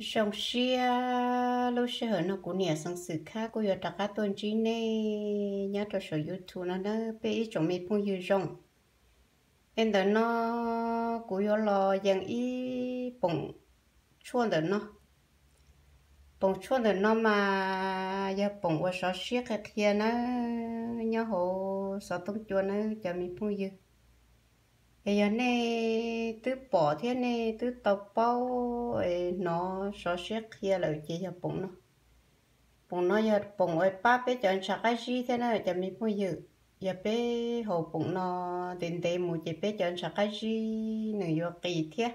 Zoo siab lub sij hawm no kuv niam Xeev Xwm Khab kuj yuav rov qab tuaj ntsib nej nyob rau saum YouTube no na peb ib tsoom me phooj ywg zoo. Es ntawm no kuv yuav los yees ib poom tshuaj ntawm no. Poom tshuaj ntawm no mas yog poom uas sov siab qhia qhia nawb, nyob hauv xov tooj cua nawb cov me phooj ywg. Es yog nej twb pom thiab nej twb tau paub es hnov sov siab qhia lawm ces yog poom no. Poom no yog poom uas pab peb cov ntshav qab zib thiab na cov me phooj ywg. Yog peb haus poom no ntev ntev mus ces peb cov ntshav qab zib nws yuav qis thiab.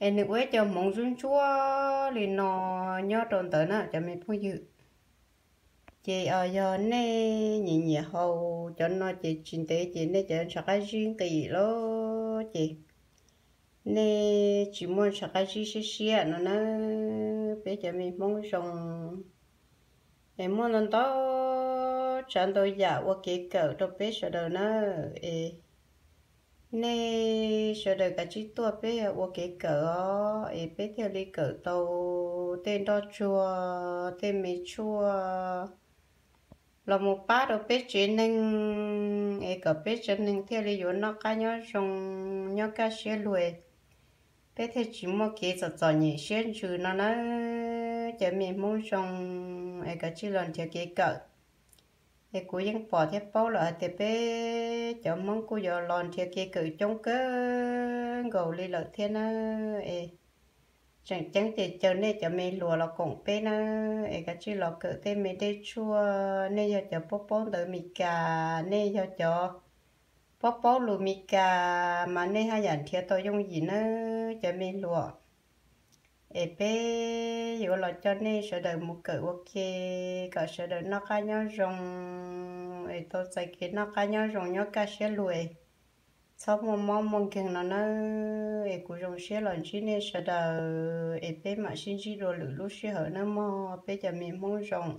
Es nws ua ib co hmoov ntsuab ntsuab li no nyob rau ntawd na cov me phooj ywg. Ces yog nej nyiam nyiam haus cov no ces tsis ntev ces nej cov ntshav qab zib nqis lawm ces nej tsis muaj ntshav qab zib siab siab no na. Peb cov me Hmoob zoo, es muaj ntau ntau tsav ntau yam ua kev kawm rau peb sawv daws na. Es nej sawv daws kav tsij tuaj peb ua kev kawm os, es peb thiaj li kawm tau tej nroj tsuag tej me tshuaj los mus pab rau peb tsev neeg, es kom peb tsev neeg thiaj li yuav noj qab nyob zoo, nyob kaj siab luag, peb thiaj tsis muaj kev txom txom nyem siab ntsws no na. Cov me Hmoob zoo, es kav tsij los nrhiav kev kawm. Es kuv yeej pom thiab paub lawm hais tias peb cov Hmoob kuj yuav los nrhiav kev kawm coob kawg nkaus li lawm thiab na. Es tseem ceeb ces caw nej cov me hluas los koom peb na, es kav tsij los kawm tej me dej tshuaj. Nej yog cov paub paub ntawv Mes Kas, nej yog cov paub paub lus Mes Kas mas nej haj yam nrhiav tau yooj yim nawb cov me hluas. Es peb yuav los coj nej sawv daws mus kawm ua ke kom sawv daws noj qab nyob zoo, es tau txais kev noj qab nyob zoo nyob kaj siab luag, txhob muaj mob muaj nkeeg no nawb. Es kuv zoo siab los ntsib nej sawv daws, es peb mam sib ntsib dua lwm lub sij hawm nawb mog peb cov me Hmoob zoo.